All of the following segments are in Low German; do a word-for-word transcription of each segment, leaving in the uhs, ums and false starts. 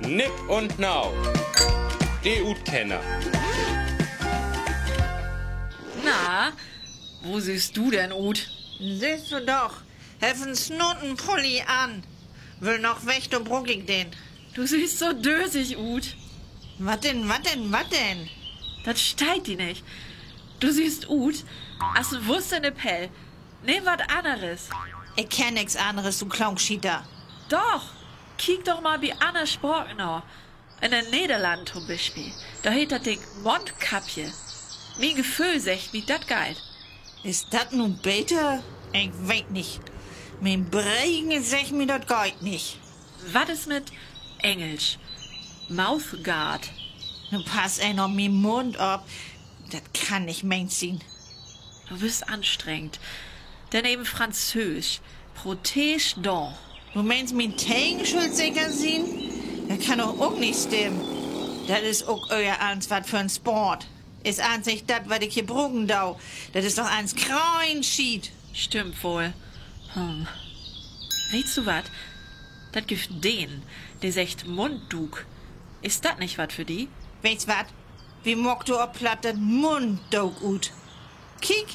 Nipp un Nau, de Utkenner. Na, wo sühst du denn ut? Sühst du doch, heff en Snutenpulli an. Will noch weg, do bruuk ik den. Du sühst so dösig ut. Wat denn, wat denn, wat denn? Dat steiht di nich. Du sühst ut as en Wuss in de Pell. Nehm wat anneres. Ik kenn nix anneres, du Kloonschieter. Doch, kiek doch mal bi anner Spraken na. In de Nedderlannen to'n Bispeel, dor heet dat Ding Mondkapje. Mien Geföhl seggt mi, dat geiht. Is dat nu beter? Ik weet nich. Mien Bregen seggt mi, dat geiht nich. Wat is mit Engelsch mouth guard? Nu pass een op mien Mund op. Dat kann nich meent sien. Du büst anstrengend. Denn even Franzöösch: protège-dents. Du meenst, mien Tegen schüllt seker sien? Dat kann doch ok nich stimmen. Dat is ok ehr allens wat för 'n Sport. Is allens nich dat, wat ik hier bruken do. Dat is doch allens Kreinschiet. Stimmt woll. Weetst du wat? Dat gifft Denen, de seggt Munddook. Is dat nich wat för di? Weetst wat? Wi maakt dor op Platt dat Munddook ut. Kiek,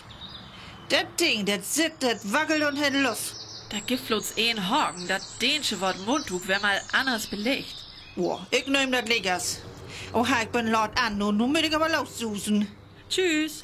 dat Ding, dat sitt, dat wackelt un hett Luft. Dat gifft blots een Haken: dat deensche Woort Munddook weer mal anners beleggt. Oh, ik nehm dat liekers. Oh, ik bün laat an, nu mutt ik aver lossusen. Tschüüs.